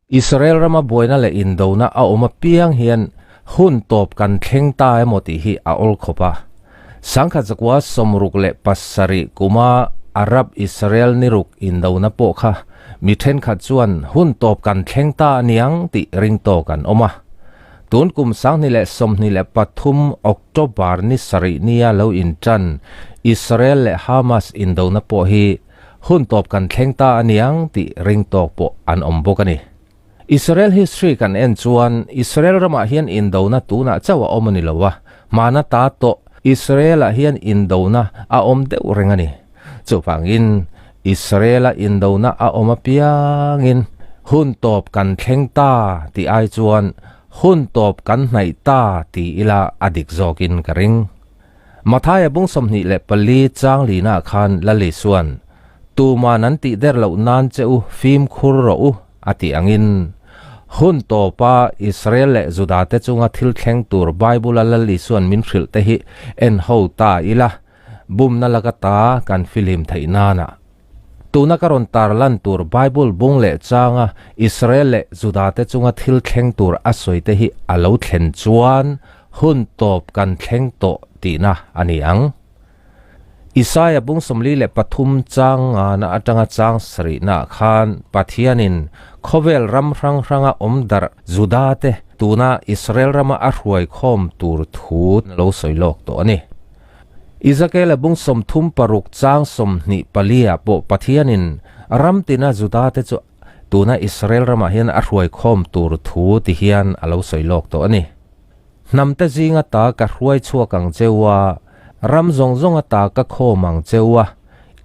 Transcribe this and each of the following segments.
Israel rama buaina leh indona a awm apiang hian hun tawp kan thleng ta emaw tih hi a awl khawp a. 1967 kuma Arab-Israel niruk indona pawh kha mi thenkhat chuan hun tawp kan thleng ta aniang tih ring tawk an awm a. Tun kum 2023 October ni sarih nia lo intan Israel leh Hamas indona pawh hi Hun tawp kan thleng ta aniang tih ring tawk pawh an awm bawk a ni. Israel history kan en chuan Israel ramah hian indona tunah chauh a awm a ni lo a, hmana ta tawh Israel-ah hian indona a awm deuh reng a ni. Chuvangin Israel-a indona a awm apiangin hun tawp kan thleng ta tih ai chuan hun tawp kan hnaih ta ti ila a dik zawkin ka ring. Mathaia bung 24 chang lina khan Lali chuan, Tuman an tih der loh nan che u fimkhur rawh u, a tih angin. Hun tawpa Israel leh Juda te chunga thil thleng tur Bible-a Lali chuan min hrilh te hi en ho ta ila, bumna laka ta kan filim theih nana. Tuna ka rawn tar lan tur Bible bung leh changa Israel leh Juda te chunga thil thleng tur a sawi te hi a lo thlen chuan hun tawp kan thleng tawh tihna a ni ang. Isaia bung 43 chang ngana atanga chang sarihnaah khan Pathianin khawvel ram hrang hranga awm darh Juda te tuna Israel rama a hruai khawm tur thu lo sawi lawk tawh a ni. Ezekiel-a bung 36 chang 24 ah pawh Pathianin ram tina Juda-te chu tuna Israel ramah hian a hruai khawm tur thu ti hian a lo sawi lawk tawh a ni. Hnamte zinga ta ka hruai chhuak ang cheu a, ram zawng zawnga ta ka khawm ang cheu a,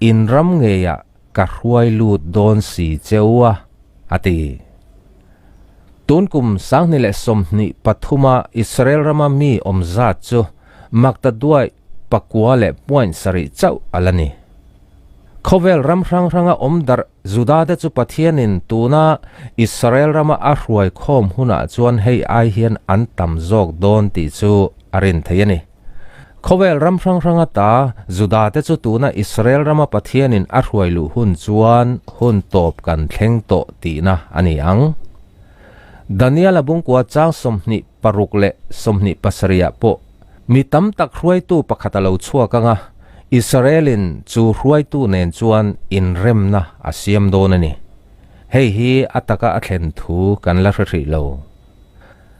in ram ngeiah ka hruai lut dawn si cheu a, a ti. Tun kum 2023-a Israel rama mi awm zat chu Makta duai pakua leh point sarih chauh a la ni. Khawvel ram hrang hranga awm darh Juda-te chu Pathianin tuna Israel rama a hruai khawm hunah chuan hei ai hian an tam zawk dawn tih chu a rin thei a ni. Khawvel ram hrang hranga ta Juda-te chu tuna Israel rama Pathianin a hruai luh hun chuan hun tawp kan thleng tawh tihna a ni ang. Daniel-a bungkua chang 26 leh 27 ah pawh mi tam tak hruaitu pakhat a lo chhuak ang a, Israel-in chu hruaitu nen chuan inremna a siam dawn a ni. Hei hi a taka a thlen thu kan la hre hrih lo.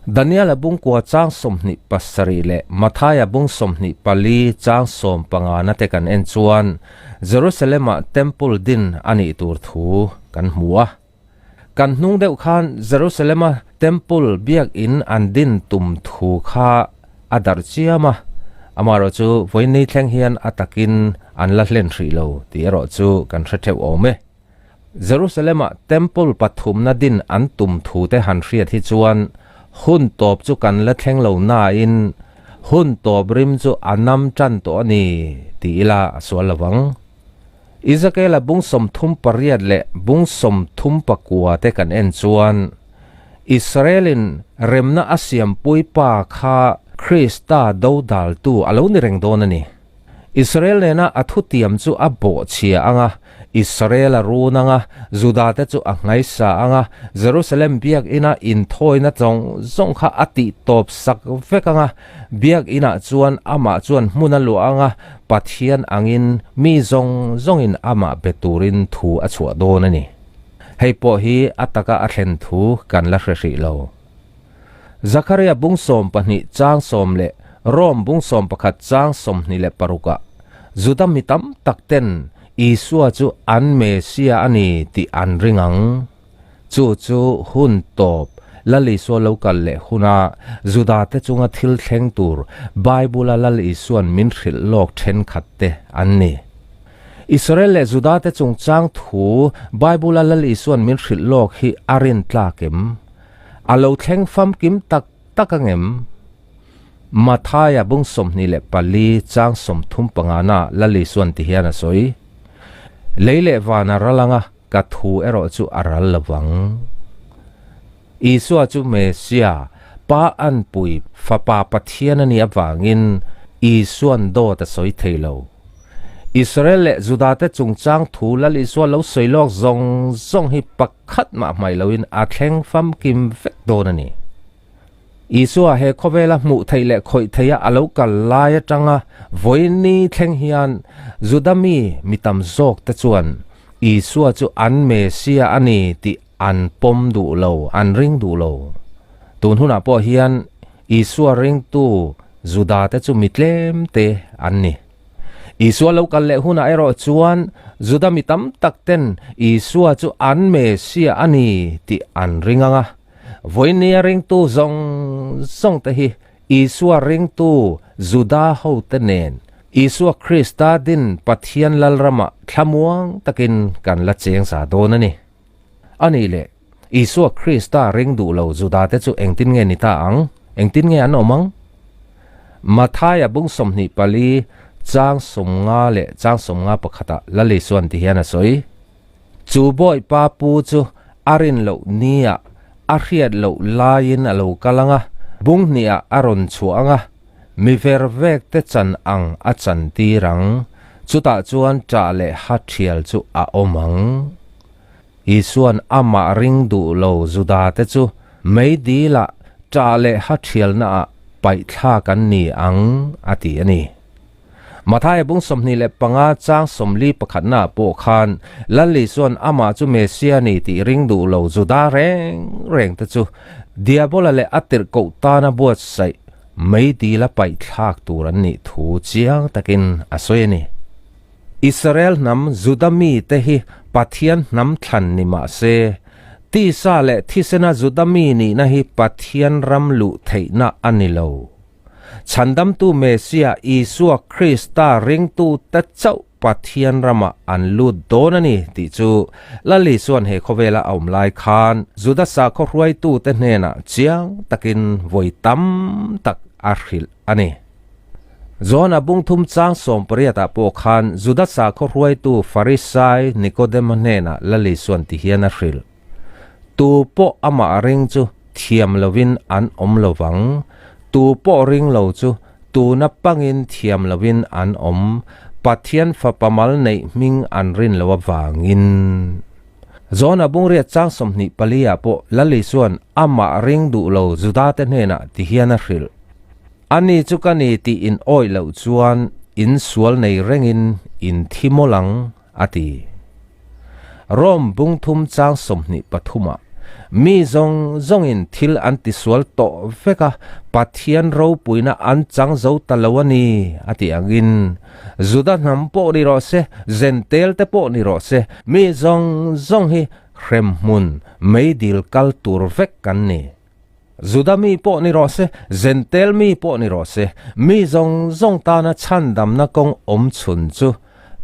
Daniel-a bungkua chang 27 leh Mathaia bung 24 chang 15 te kan en chuan Jerusalem-ah Temple din a nih tur thu kan hmu a. Kan hnung deuh khan Jerusalem-a Temple biakinn an din tum thu kha a darh chiam a, amaherawh chu vawiin thleng hian a takin an la hlen hrih lo tih erawh chu kan hre theuh awm e. Jerusalem-a Temple pathumna din an tum thu te han hriat hi chuan hun tawp chu kan la thleng lo nain hun tawp rim chu a nam tan tawh a ni ti ila a sual lo vang. Ezekiel-a bung 38 leh bung 39 te kan en chuan, Israel-in remna a siampui pa kha Krista dodaltu a lo ni reng dawn a ni. Israel nena a thutiam chu a bawhchhia ang a, Israel a run ang a, Juda-te chu a nghaisa ang a, Jerusalem biakina inthawina zawng zawng kha a tihtawp sak vek ang a, Biakinah chuan amah chuan hmun a luah ang a, Pathian angin mi zawng zawngin amah be turin thu a chhuah dawn a ni. Hei pawh hi a taka a thlen thu kan la hre hrih lo. Zakaria bung 12 chang 10 leh Rom bung 11 chang 26 ah Juda mi tam tak ten Isua chu an Mesia a ni tih an ring ang. Chu chu hun tawp, Lal Isua lo kal leh huna Juda-te chunga thil thleng tur Bible-a Lal Isua'n min hrilh lawk thenkhat te an ni. Israel leh Juda-te chungchang thu Bible-a Lal Isua'n min hrilh lawk hi a rin tlak em? A lo thleng famkim tak tak angem? Mathaia bung 24 chang 35 na Lal Isua'n ti hian a sawi, Lei leh van a ral anga, Ka thu erawh chu a ral lo vang. Isua chu Mesia, Pa anpui, Fapa Pathian a nih avangin Isua'n dawt a sawi thei lo. Israel leh Juda te chungchang thu Lal Isua lo sawi lawk zawng zawng hi pakhat mah hmaih loin a thleng famkim vek dawn a ni. Isua he khawvela hmuh theih leh khawih theiha a lo kal lai atanga vawiin thleng hian Juda mi mi tam zawk te chuan Isua chu an Messiah a ni tih an pawm duh lo, an ring duh lo. Tun hunah pawh hian Isua ringtu Juda te chu mi tlem te an ni. Isua lo kal leh hunah erawh chuan Juda mi tam tak ten Isua chu an Messiah a ni tih an ring ang a. Vawinia ringtu zawng zawng te hi Isua ringtu Juda hote nen Isua Krista din Pathian Lalramah thlamuang takin kan la cheng za dawn a ni. A nih leh, Isua Krista ring duh lo Juda te chu engtin nge ni ta ang? Engtin nge an awm ang? Mathaia bung 24 chang 50 leh chang 51ah Lal Isuan ti hian a sawi. Chu Bawipa pu chu a rin loh nia a hriat loh laiin a lo kal ang a, bung hniah a rawn chhuah ang a, mi ver vek te chan ang a chan tir ang, chutah chuan ṭah leh ha ṭhial chu a awm ang. Isua'n amah ring duh lo Juda te chu meidil ah ṭah leh ha ṭhialnaah paihthlak an ni ang a ti a ni. Mathaia bung 25 chang 41 naah pawh khan Lal Isua'n amah chu Messia ni tih ring duh lo Juda reng reng te chu Diabola leh a tirhkoh tana buatsaih meidila paihthlak tur an nih thu chiang takin a sawi a ni. Israel hnam Juda mite hi Pathian hnam thlan ni mah se, tisa leh thisena Juda mi nihna hi Pathian ram luh theihna a ni lo. Chhandamtu Messiah Isua Krista ringtute chauh Pathian ramah an lut dawn a ni tih chu Lal Isua'n he khawvela a awm lai khan Juda sakhaw hruaitute hnenah chiang takin vawi tam tak a hrilh a ni. John-a bungthum chang 18 ah pawh khan Juda sakhaw hruaitu Farisai Nikodema hnenah Lal Isua'n ti hian a hrilh. Tu pawh amah ring chu thiam lovin an awm lo vang, tu pawh ring lo chu tuna pangin thiam lovin an awm, Pathian Fapa mal neih hming an rin lo avangin. John-a bungriat chang 24 ah pawh Lal Isua'n amah ring duh lo Judate hnenah ti hian a hrilh, Ani chu ka ni tih in awih loh chuan in sual nei rengin in thi mawlh ang, a ti. Rome bungthum chang 23 ah, Mi zawng zawngin thil an tisual tawh vek a, Pathian ropuina an chang zo ta lo a ni, a ti angin, Juda hnam pawh ni rawh se, Zentel te pawh ni rawh se, mi zawng zawng hi hremhmun meidil kal tur vek kan ni. Juda mi pawh ni rawh se, Zentel mi pawh ni rawh se, mi zawng zawng tana chhandamna kawng awm chhun chu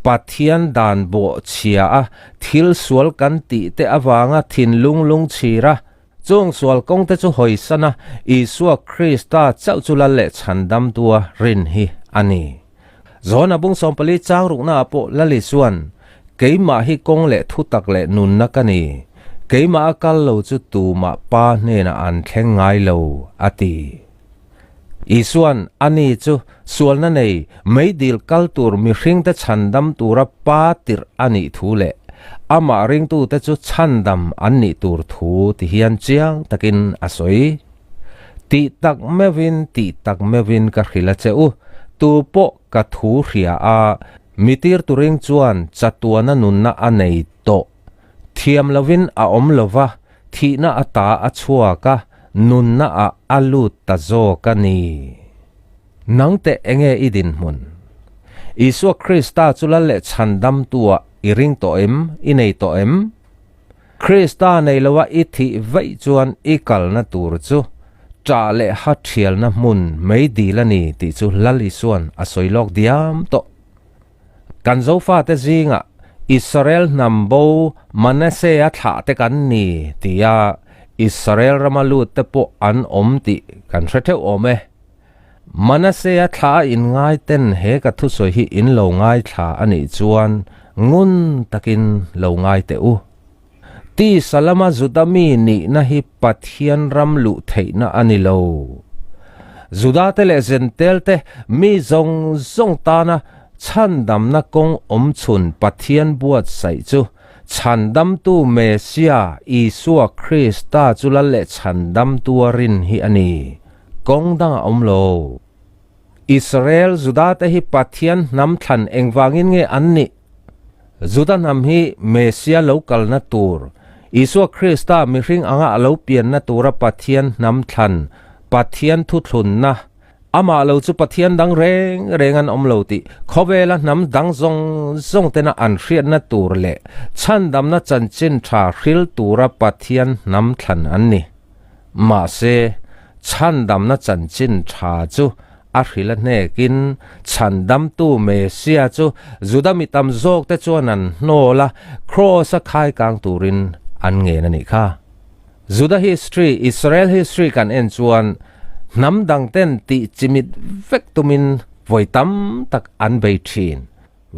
Pathian dan bawh chhia a, thil sual kan tih te avanga thinlung lungchhir a, chung sual kawng te chu hawisan a, Isua Krista chauh chu lal leh chhandamtua rin hi a ni. John-a bung 14 chang ruknaah pawh Lal Isua'n, Keimah hi kawng leh thutak leh nunna ka ni, keimah a kal lo chu tumah Pa hnenah an thleng ngai lo, a ti. Isua'n, Ani chu sualna nei, meidil kal tur mihringte chhandam tura Pa tirh a nih thu leh amah ringtute chu chhandam an nih tur thu ti hian chiang takin a sawi. Tih tak meuhin, tih tak meuhin ka hrilh a che u, tu pawh ka thu hria a, mi tir turing chuan chatuana nunna a nei tawh. Thiam lovin a awm lo va, thihna ata a chhuak a, nunna ah a lut ta zawk a ni. Nang teh enge i dinhmun? Isua Krista chu lal leh chhandamtu ah i ring tawh em, i nei tawh em? Krista nei loa i thih vaih chuan i kalna tur chu ṭah leh ha ṭhialna hmun meidil a ni tih chu Lal Isua'n a sawi lawk diam tawh. Kan Zofate zingah Israel hnam bo Manasseh-a thlah te kan ni tia Israel rama lut te pawh an awm tih kan hre theuh awm e. Manasseh-a thla a inngai ten he ka thusawi hi in lo ngaithla a nih chuan ngun takin lo ngai teh u. Tisa lama Juda mi nihna hi Pathian ram luh theihna a ni lo. Judate leh Zentelte mi zawng zawng tana. Chhandamna kawng awmchhun Pathian buatsaih chu Chhandamtu Messia, Isua Krista chu Lal leh Chhandamtua rin hi a ni. Kawng dang a awm lo. Israel Judate hi Pathian hnam thlan engvangin nge an nih? Juda hnam hi Messia lo kalna tur, Isua Krista mihring anga a lo pianna tura Pathian hnam thlan, Pathian thuthlunna, amah lo chu Pathian dang reng reng an awm lo tih khawvela hnam dang zawng zawng tena an hriatna tur leh chhandamna chanchin tha hril tura Pathian hnam thlan an ni. Mahse, chhandamna chanchin tha chu A hril a hnekin chhandamtu Messia chu Juda mi tam zawkte chuan an hnawl a, Kraws-a khai kang turin an ngen a nih kha. Juda history, Israel history kan en chuan hnam dangten tih chimit vek tumin vawi tam tak an bei thin.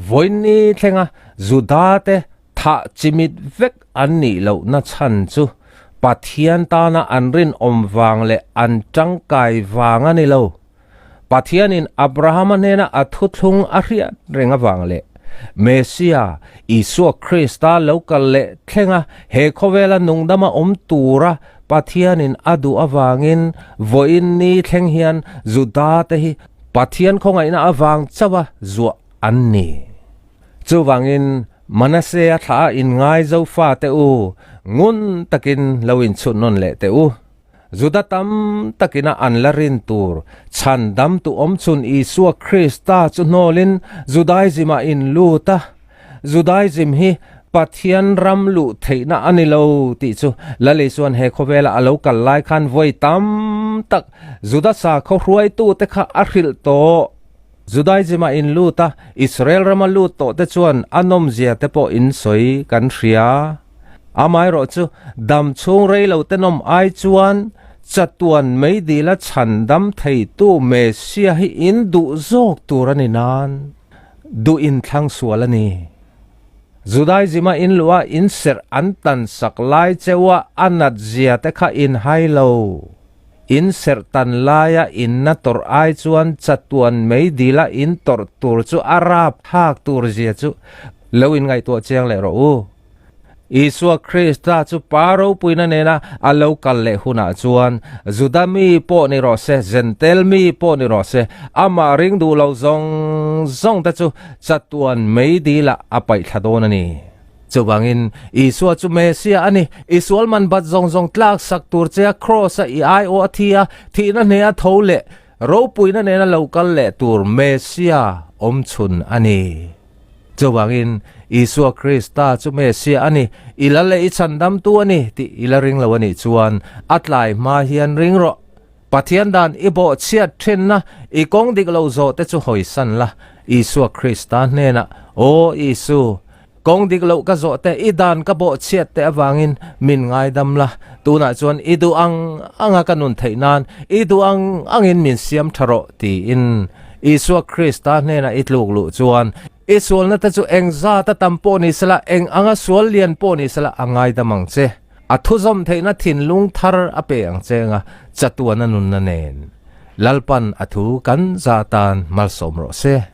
Vawiinni thlenga Judate thah chimit vek an nih lohna chhan chu Pathian tana an rinawm vang leh an tangkai vang a ni lo. Pathianin Abrahama hnena a thuthlung a hriat reng avang leh Messia, Isua Krista lo kal leh thlenga he khawvela nungdama awm tura Pathianin a duh avangin vawiin ni thleng hian Judate hi Pathian khawngaihna avang chauha zuah an ni. Chuvangin, Manasea thla a inngai zo fate u, ngun takin lo inchhut nawn leh teh u. Juda tam takina an la rin tur, chhandamtu awmchhun Isua Krista chu hnawlin Judaism-ah in lut a. Judaism hi Pathian ram luh theihna a ni lo tih chu Lal Isua'n he khawvela a lo kal lai khan vawi tam tak Juda sakhaw hruaitute kha a hrilh tawh. Judaism-ah in lut a, Israel rama lut tawh te chuan a nawmzia te pawh in sawi kan hria. Amaherawh chu dam chhung rei lo te nawm ai chuan chatuan meidila chhan dam theitu Messiah hi in duh zawk tur a ni nan duh in thlang sual a ni. Judaism-a in luh a in serh an tan sak lai cheuha a nat zia te kha in hai lo. In serh tan laia inna tawrh ai chuan chatuan meidila in tawrh tur chu a rap thlak tur zia chu lo inngaihtuah chiang leh rawh u. Isua Krista chu Pa ropuina nena a lo kal leh hunah chuan Juda mi pawh ni rawh se, Jentail mi pawh ni rawh se, amah ring duh lo zawng zawng te chu chatuan meidilah a paihthla dawn a ni. Chuvangin, Isua chu Messiah a ni. I sual man bat zawng zawng tlak sak tur che a Kraws-a i aiawh a thi a, thihna hneh a tho leh, ropuina nena lo kal leh tur Messiah awm chhun a ni. Chuvangin, Isua Krista chu Messiah a ni, i la leh i chhandamtu a ni tih i la ring lo a nih chuan a tlai hma hian ring rawh. Pathian dan i bawhchhiat thenna i kawng dik lo zawh te chu hawisan la, Isua Krista hnenah, Aw Isu, Kawng dik loh ka zawh te, i dan ka bawhchhiat te avangin min ngaidam la, tunah chuan i duh ang anga ka nun theih nan i duh ang angin min siam tha rawh tiin Isua Krista hnenah i tluk luh chuan i sualna te chu eng zat a tam pawh ni sela, eng anga sual lian pawh ni sela a ngaidam ang che. A thuzawm theihna thinlung thar a pe ang che anga chatuana nunna nen Lalpan a thu kan za tan malsawm rawh se.